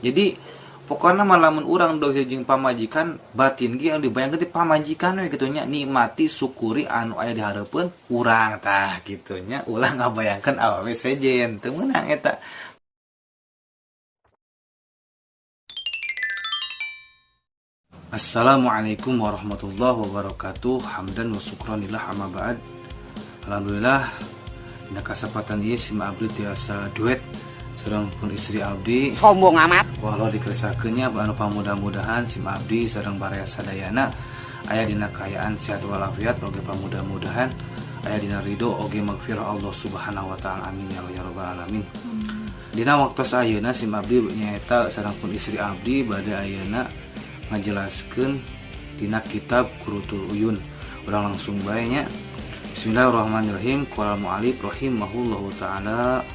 Jadi pokokna mah lamun urang dohir jeung pamajikan batin ge anu dibayangkeun teh pamajikan we kitu nya, nikmati syukuri anu aya di hareupeun urang tah kitu nya, ulah ngabayangkeun awewe sejen teu meunang eta. Assalamualaikum warahmatullahi wabarakatuh. Hamdan wa syukranillah amma ba'd. Alhamdulillah dina kasempatan ieu si abdi tiasa duet sareng pun istri abdi. Sombong amat. Walau dikeresakeun nya anu pamudah-mudahan si abdi sareng baraya sadayana aya dina kaayaan sehat walafiat oge pamudah-mudahan aya dina ridho oge magfirah Allah Subhanahu wa taala. Amin ya rabbal alamin. Dina waktos ayeuna si abdi nyaeta sareng pun istri abdi bade ayeuna ngajelaskeun dina kitab Qurratul Uyun. Urang langsung bae nya. Bismillahirrahmanirrahim. Qala mu'allif rahimahullahu taala.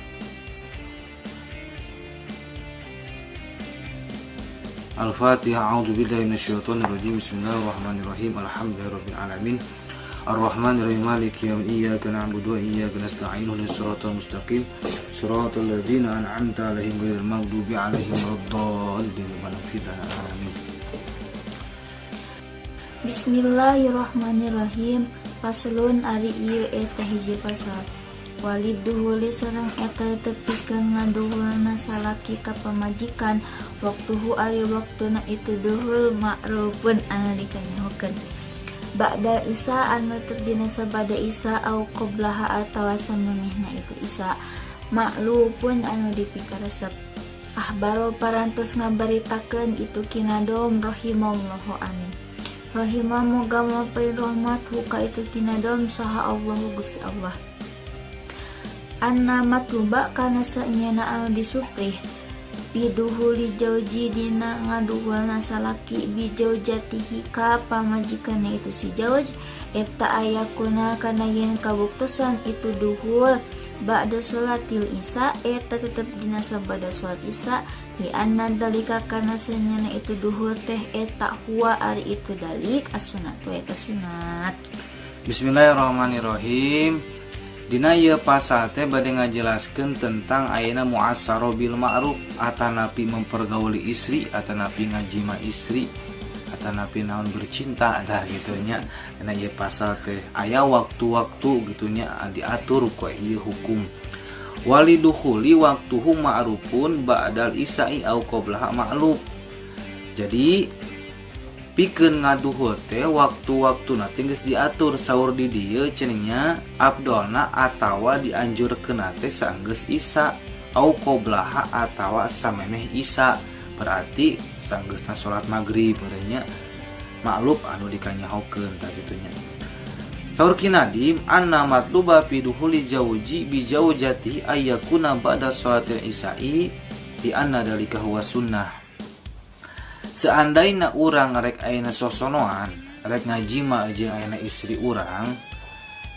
Al-Fatihah. A'udzu billahi minasyaitonir rajim. Bismillahirrahmanirrahim. Alhamdulillahirabbil alamin. Arrahmanirrahim. Maliki yaumiddin. Iyyaka na'budu wa iyyaka nasta'in. Ihdinas siratal mustaqim. Siratal ladzina an'amta 'alaihim ghairil maghdubi 'alaihim waladdallin. Amin. Bismillahirrahmanirrahim. Faslun ari ieu eta hiji pasal. Waliduhuli sareng eta tepikeun ngaduhulna salaki ka pamajikan waktuhu ari waktuna itu duhul ma'rufun anu dikanyahokeun. Ba'da isya anu tetep dina sabada isya au qoblaha atawa samemehna itu isya maklupun anu dipikaresep. Ahbaro parantos ngabaritakeun itu kinadom rahimallahu amin. Rahimah moga mapri rahmat huka itu kinadom saha Allahu Gusti Allah. Anna matluba kana saenyana anu disuprih biduhuli jauji dina ngaduhulna salaki bijaujatihi ka pamajikanna itu si jauj eta ayakuna kana yen kabuktosan itu duhul ba'da sholatil isya eta tetep dina sabada sholat isya li anna dalika kana sanyana itu duhul teh eta huwa ari itu dalik as-sunatu eta sunat. Bismillahirrahmanirrahim. Dina ieu pasal teh bade ngajelaskeun tentang ayeuna muasyarah bil ma'ruf atanapi mempergauli istri atanapi ngajima istri atanapi naon bercinta dah gitu nya. Dina ieu pasal teh aya waktu-waktu gitu nya diatur ku ieu hukum. Walidukhuli waktuhu ma'rufun ba'dal isya'i au qablaha ma'luf. Jadi pikeun ngaduhul teh waktu-waktuna teh geus diatur saur di dieu cenah abdolna atawa dianjurkeunna teh sanggeus isya au qablaha atawa samemeh isya, berarti sanggeusna salat magrib nya makluf anu dikanyahokeun tah kitu nya. Saur kinadim anna matluba fi duhuli jauji bi jaujati ayyakuna ba'da salatil isya'i bi anna dalika huwa sunnah. Seandainya urang rek ayeuna sosonoan, rek ngajima jeung ayeuna istri urang,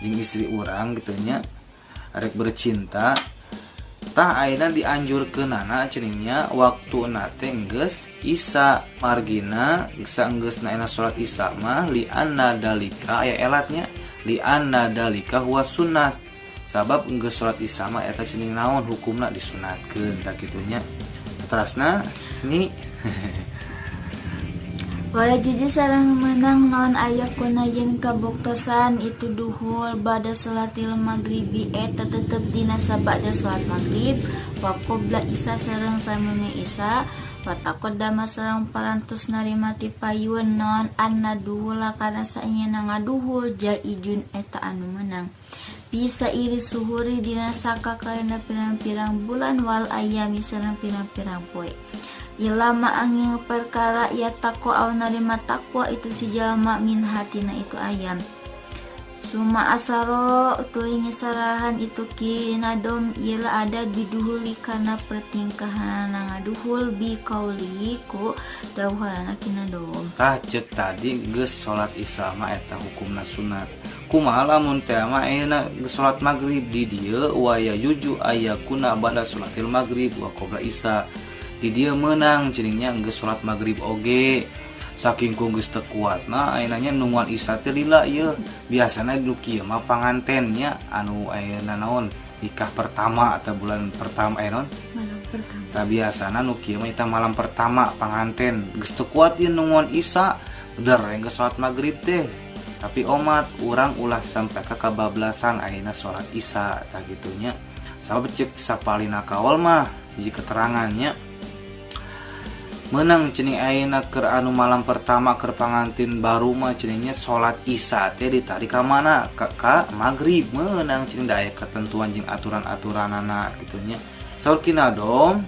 jeung istri urang kitu nya, rek bercinta, tah ayeuna dianjurkeunana cenah nya waktuna teh geus isya margina saenggeusna ayeuna salat isya mah li anna dalika aya elatnya li anna dalika huwa sunnat. Sabab geus salat isya mah eta cenah naon hukumna disunatkeun tah kitu nya. Terasna ni Wala juju sareng menang naon aya kuna yen kabuktosan itu duhul bada sholatil maghribi eta tetep dina sabada sholat maghrib wa qabla isya sareng sameme isya wa taqaddama sareng parantos narima ti payun naon anna duhula kana saenyana ngaduhul jaijun eta anu menang bisa iri suhuri dina saka kana pirang-pirang bulan wal ayami sareng pirang-pirang poe. Ilama angin perkara ya takwa au narima takwa itu si jalma min hatina itu ayam. Suma asaro tuluy ngesarahan itu kinadom ila ada biduhuli kana pertingkahan ngaduhul bi kauli ku dawuhana kinadom. Tah ceuk tadi geus salat isya mah eta hukumna sunat. Kumaha lamun teh mah ayeuna geus salat magrib di dieu wa ya juju ayakuna ba'da salatil magrib wa qabla isya. Di dieu meunang ceningnya geus salat magrib oge. Saking ku geus teu kuatna ayeuna nya nungguan isya teh lila ieu. Biasana nu kieu mah panganten nya anu ayeuna naon Nikah pertama atau bulan pertama non malam pertama. Tah biasana nu kieu mah eta malam pertama panganten geus teu kuat ieu nungguan Isya der geus salat maghrib teh. Tapi omat urang ulah sampai ka kabablasan ayeuna salat Isya tah gitunya. Sabab cek sapalina kaol mah hiji keterangannya menang cening ayeuna keur anu malam pertama keur pangantin baru mah ceningnya salat Isya teh ditarik ka mana ka maghrib meunang cening da aya ketentuan jeung aturan-aturanana gitunya. Saur kinadom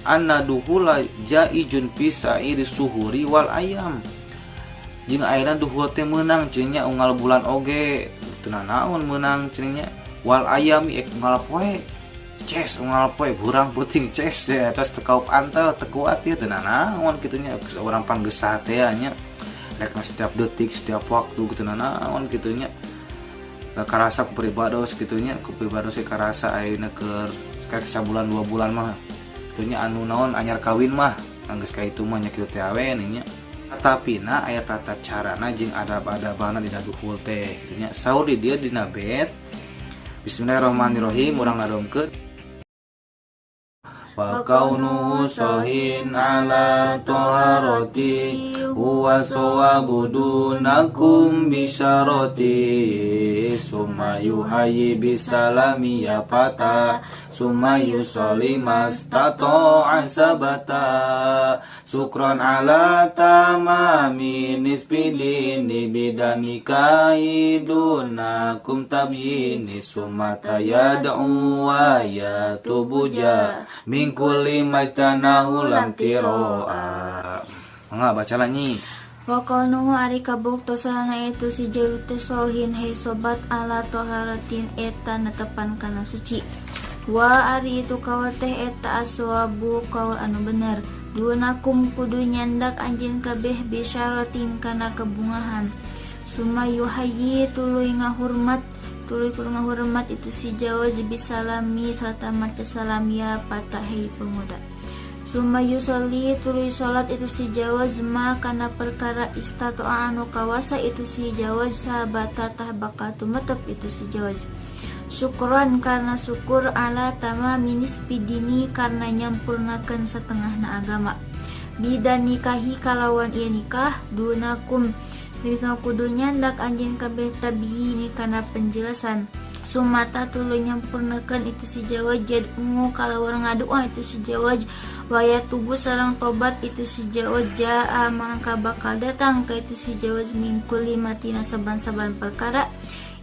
anna duhula jaijun fi sa'iri suhuri wal ayam. Jeung ayeuna duhul teh meunang ceningnya unggal bulan oge teu nanaon meunang ceningnya wal ayam ek unggal poe ces unggal poe burang peuting ces deh atas teu kaup antel teu kuat ieu teu nanaon kitu nya urang panggesah teh nya rek setiap detik setiap waktu kitu nanaon kitu nya karasa ku pribados kitu nya ku pribados karasa ayeuna keur sabulan 2 bulan mah kitu nya anu naon anyar kawin mah geus ka itu mah nya kitu teh awe nya tapi na aya tata carana jeung adab-adabana dina duhul teh kitu nya saur di dieu dina bet Bismillahirrahmanirrahim urang ngadomkeun wa kaunuhu sahin ala taharati huwa sawabu dunakum bisyarati summa yuhayyi bisalami ya fata summa yusalli mastata'a sabata sukran ala tamami nisbilini bidanika idunakum tabyini summa tayad'u wa yatubuja min kulli majtanahu lam tiroa. Mangga baca lagi. Wa kaunuhu ari kabuktosana itu si jauh teh sohin hei sobat ala toharatin eta netepan kana suci. Wa ari itu kaul teh eta aswabu kaul anu bener. Dunakum kudu nyandak anjeun kabeh bisyaratin kana kebungahan. Suma yuhayyi tuluy ngahurmat tuluy kudu ngahurmat itu si jawaz bisalami serta maca salam ya patah hei pemuda. Suma yusolli tuluy salat itu si jawaz ma kana perkara istato'a anu kawasa itu si jawaz sabata tah bakal tumetep itu si jawaz. Syukron karena syukur ala tamami nisbidini karena nyampurnakeun setengahna agama. Bidan nikahi kalawan ieu nikah dunakum dina kudu nyandak anjeun kabeh tabiini kana penjelasan. Sumata tuluy nyampurnakeun itu si jawaz jad'u kalawan ngadua itu si jawaz waya tubuh sareng tobat itu si jawaz jaa mangka bakal datang ka itu si jawaz mingkuli matina saban-saban perkara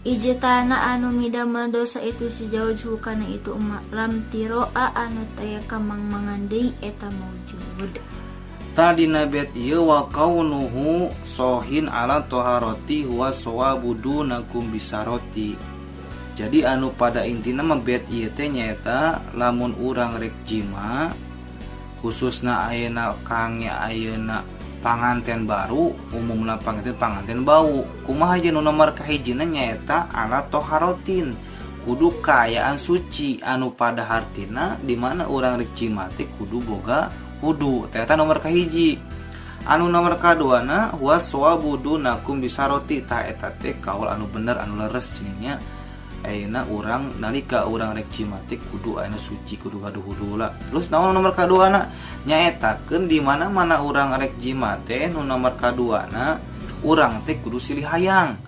ijtana anu midamel dosa itu si jawaz hukana itu umat lam tiroa anu taya kamang-mangan deui eta maujud. Tadi nabet ieu wa kaunuhu sohin ala toharoti huwa sawabu dunakum bisaroti. Jadi anu pada intina mah bet ieu teh nyaeta lamun urang rek jima khususna ayeuna kang ayeuna panganten baru umumna panganten bau kumaha jeung nu nomor kahijina nyaeta ala toharotin kudu kaayaan suci anu pada hartina di mana urang rek jima teh kudu boga wudu ternyata nomor kahiji. Anu nomor kaduana huwa sawabu dunakum bisaroti tah eta teh kaul anu bener anu leres ceningnya ayeuna urang nalika urang rek jima teh kudu ayeuna suci kudu gaduh wudu lah. Terus naon nomor kaduana nyaetakeun di mana-mana urang rek jima teh nu nomor kaduana urang teh kudu silih hayang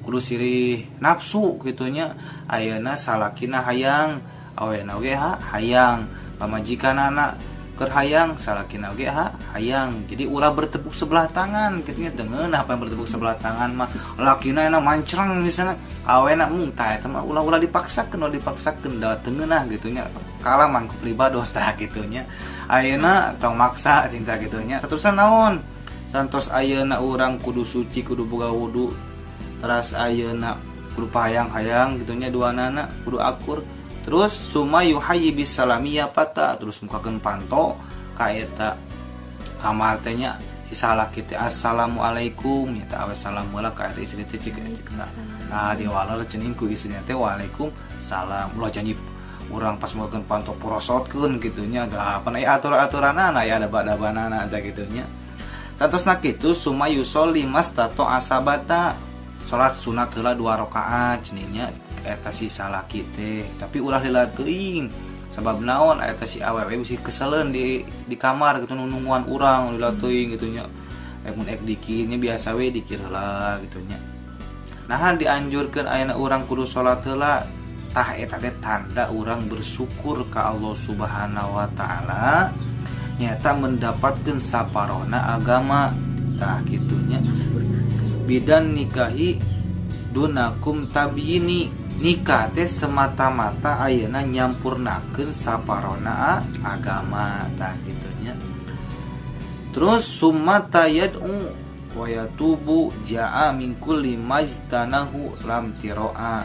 kudu silih nafsu kitunya ayeuna salakina hayang awena oge hayang pamajikanana keur hayang salakina oge hayang. Jadi ulah bertepuk sebelah tangan kitu nya teu ngeunah apa bertepuk sebelah tangan mah lakina enak mancreng misalnya awena mung tah eta mah ulah-ulah dipaksakeun ulah dipaksakeun da teu ngeunah kitu nya kalaman ku pribados tah kitu nya ayeuna tong maksa cinta kitu nya. Satusan naon santos ayeuna urang kudu suci kudu boga wudu teras ayeuna kudu pahayang-hayang kitu nya duanana kudu akur. Terus suma yuhayyi bisalami ya pata terus mukakeun panto ka eta kamar teh nya si salaki teh assalamualaikum nya teh awe salam heula ka eta istri teh cik eta. Nah diwaler cenah ku istrina teh waalaikumsalam. Ulah janji urang pas mukakeun panto porosotkeun kitu nya da apa aya atur-aturanana aya adab-adabanana teh kitu nya. Satosna kitu suma yusolli mastato asabata salat sunat heula 2 rakaat cenah nya Cek eta si salaki teh, tapi ulah lila teuing, sabab naon, eta si awewe bisi keselen di kamar gitu nungguan urang lila teuing gitu nya. Mun ek dikirnya biasa we dikir heula gitu nya. Nah, dianjurkeun ayeuna urang kudu salat heula, tah eta teh tanda urang bersyukur ka Allah Subhanahu wa taala, nyata mendapatkan saparona agama, tah kitu nya. Bidan nikahi dunakum tabyini, nikah teh semata-mata ayeuna nyampurnakeun saparona agama, tah kitu nya. Terus summa tayad'u wa yatubu ja'a min kulli majtanahu lam tiro'a.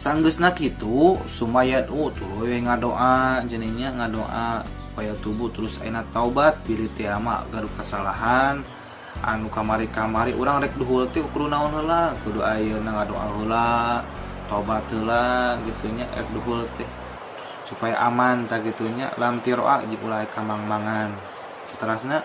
Sanggeusna kitu, summa yad'u tuluy we ngadoa jeninya, ngadoa wa yatubu, terus ayeuna taubat bilih teh mah gaduh kesalahan anu kamari-kamari. Urang rek duhul teh kudu naon heula? Kudu ayeuna ngadoa heula, tobat heula gitu nya, rek duhul teh supaya aman, tah kitu nya. Lam tiroa jeung ulah kamang-mangan. Seterusna.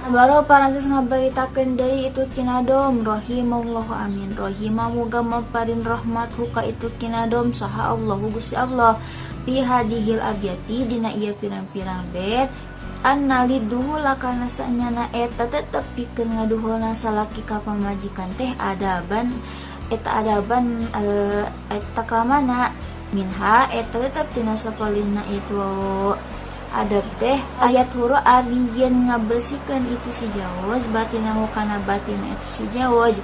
Baru parantos ngabaritakeun deui itu Kinadom rahimallahu, amin, rahima muga maparin rahmat huka itu Kinadom saha Allahu Gusti Allah fi hadihil abyati dina ieu pirang-pirang bait anna liduhula kana sanyana eta tetep pikeun ngaduhulna salaki ka pamajikan teh adaban, eta adaban, eta klamana minha eta tetep tina sapalihna itu adab teh ayat huru ari yen ngabersihkeun itu si jawaz batinahu kana batina itu si jawaz,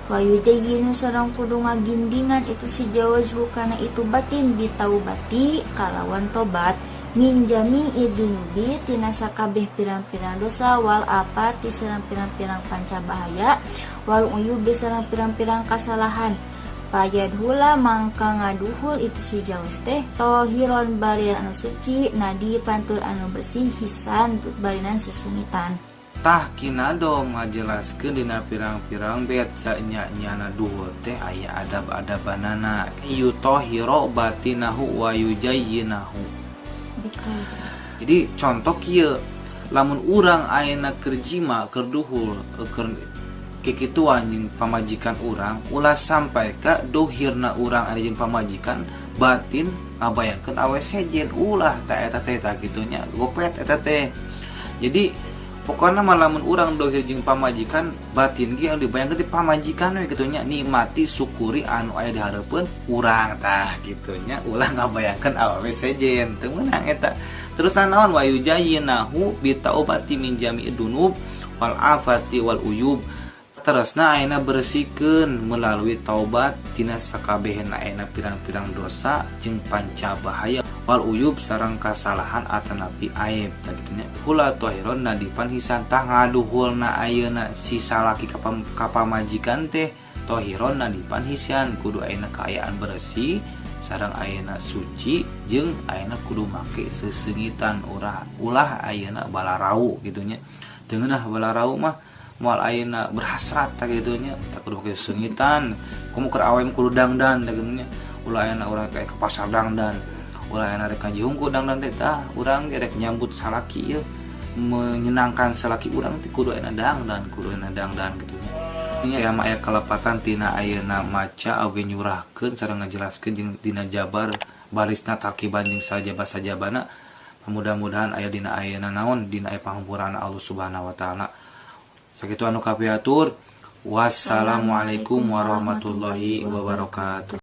wa yujayyinu sareng kudu ngagindingan itu si jawaz kana itu batin bitaubati kalawan tobat min jami'i dunubi tina sakabeh pirang-pirang dosa, wal apati sareng pirang-pirang panca bahaya, wal uyubi sareng pirang-pirang kasalahan. Payadhula mangka ngaduhul itu si jawaz teh tohiron barian anu suci, nadi pantul anu bersih, hisan barinan sesengitan. Tah, Kinadom ngajelaskeun dina pirang-pirang bait sanya-nyana duhul teh aya adab-adabanana, yutahhiro batinahu wa yujayyinahu. Betul. Jadi contoh kieu, lamun urang ayeuna keur jima, keur duhul, keur kikituan jeung pamajikan urang, ulah sampai ka dohirna urang aya jeung pamajikan, batin ngabayangkeun awe sejen, ulah tah eta teh, tah kitu nya, gopet eta teh. Jadi pokoknya mah lamun urang dohir jeung pamajikan, batin ge anu dibayangkeun ti pamajikan we kitu nya, nikmati, syukuri anu aya di hareupeun urang, tah kitu nya, ulah ngabayangkeun awewe sejen, teu meunang eta. Terus naon, wa yujayyinahu bitaubati min jami'id dunub wal afati wal uyub. Terusna ayeuna bersihkeun melalui taubat tina sakabehna ayeuna pirang-pirang dosa jeung panca bahaya, wal uyub sareng kasalahan atanapi aib, tah kitu nya. Hula tahiron nadipan hisan, tah ngaduhulna ayeuna si salaki ka pamajikan teh tohiron nadipan hisan, kudu ayeuna kaayaan bersih sareng ayeuna suci, jeung ayeuna kudu make sesengitan, ulah ayeuna balarau kitu nya. Teu ngeunah balarau mah, moal ayeuna berhasrat, tah kitu nya, tah kudu make sesengitan. Komo keur awe mah kudu dangdan, tah kitu nya. Ulah ayeuna urang kayak ke pasar dangdan, ulah ayeuna rek ngaji hungkul dangdan teh. Tah, urang ge rek nyambut salaki ieu, menyenangkan salaki urang teh kudu ayeuna dangdan, kudu ayeuna dangdan kitu nya. Ini aya mah aya kalepatan tina ayeuna maca oge nyurahkeun sareng ngajelaskeun jeung dina jabar barisna tarkiban jeung sajaba-sajabana. Mudah-mudahan aya dina ayeuna naon dina aya panghampurana Allah Subhanahu wa taala. Sakitu anu kapihatur. Wassalamualaikum warahmatullahi wabarakatuh.